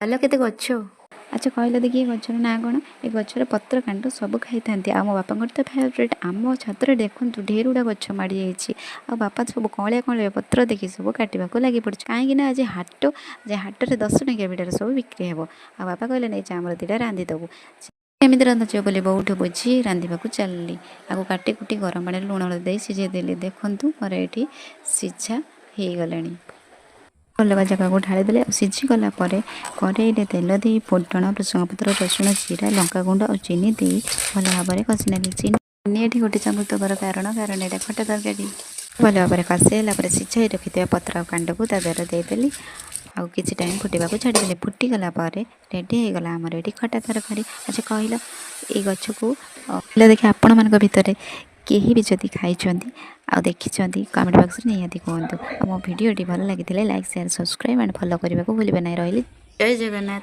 ଆଲୋ, କେତେ ଗଛ! ଆଚ୍ଛା, କହିଲ ଦେଖି, ଏ ଗଛର ନାଁ କ'ଣ? ଏ ଗଛର ପତ୍ର, କାଣ୍ଡ ସବୁ ଖାଇଥାନ୍ତି। ଆଉ ମୋ ବାପାଙ୍କର ତ ଫେଭରେଟ୍। ଆମ ଛାତରେ ଦେଖନ୍ତୁ, ଢେର ଗୁଡ଼ା ଗଛ ମାଡ଼ି ଯାଇଛି। ଆଉ ବାପା ସବୁ କଅଁଳିଆ କଅଁଳିଆ ପତ୍ର ଦେଖି ସବୁ କାଟିବାକୁ ଲାଗି ପଡ଼ିଛି, କାହିଁକି ନା ଆଜି ହାଟ ଯେ ହାଟରେ 10 ଟଙ୍କିଆ ବିଡ଼ାରେ ସବୁ ବିକ୍ରି ହେବ। ଆଉ ବାପା କହିଲେ, ନେଇ ଆମର ଦୁଇଟା ରାନ୍ଧିଦେବୁ। କେମିତି ରନ୍ଧାଯିବ ବୋଲି ବୋଉଠୁ ବୁଝି ରାନ୍ଧିବାକୁ ଚାଲିଲି। ଆକୁ କାଟି କୁଟି ଗରମ ପାଣିରେ ଲୁଣ ହଳଦୀ ଦେଇ ସିଝେଇ ଦେଲି। ଦେଖନ୍ତୁ, ମୋର ଏଇଠି ସିଝା ହେଇଗଲାଣି। ଅଲଗା ଜାଗାକୁ ଢାଳିଦେଲେ। ଆଉ ସିଝିଗଲା ପରେ କରେଇରେ ତେଲ ଦେଇ ଫୁଟଣ, ଭୃଷଙ୍ଗ ପତ୍ର, ରସୁଣ, ଜିରା, ଲଙ୍କାଗୁଣ୍ଡ ଆଉ ଚିନି ଦେଇ ଭଲ ଭାବରେ କଷି ନେଲି। ଚିନି ଏଠି ଗୋଟେ ଚାମଚ ଦେବାର କାରଣ କାରଣ ଏଇଟା ଖଟା ତରକାରୀ। ଭଲ ଭାବରେ କଷି ହେଲା ପରେ ସିଝାଇ ରଖିଥିବା ପତ୍ର ଆଉ କାଣ୍ଡକୁ ତା ଦେହରେ ଦେଇଦେଲି ଆଉ କିଛି ଟାଇମ୍ ଫୁଟିବାକୁ ଛାଡ଼ିଦେଲି। ଫୁଟିଗଲା ପରେ ରେଡ଼ି ହେଇଗଲା ଆମର ଏଠି ଖଟା ତରକାରୀ। ଆଚ୍ଛା କହିଲ, ଏଇ ଗଛକୁ କହିଲ ଦେଖି, ଆପଣମାନଙ୍କ ଭିତରେ କେହି ବି ଯଦି ଖାଇଛନ୍ତି ଆଉ ଦେଖିଛନ୍ତି, କମେଣ୍ଟ ବକ୍ସରେ ନିହାତି କୁହନ୍ତୁ। ଆଉ ମୋ ଭିଡ଼ିଓଟି ଭଲ ଲାଗିଥିଲେ like, share, subscribe and follow କରିବାକୁ ଭୁଲିବେ ନାହିଁ। ରହିଲି, ଜୟ ଜଗନ୍ନାଥ।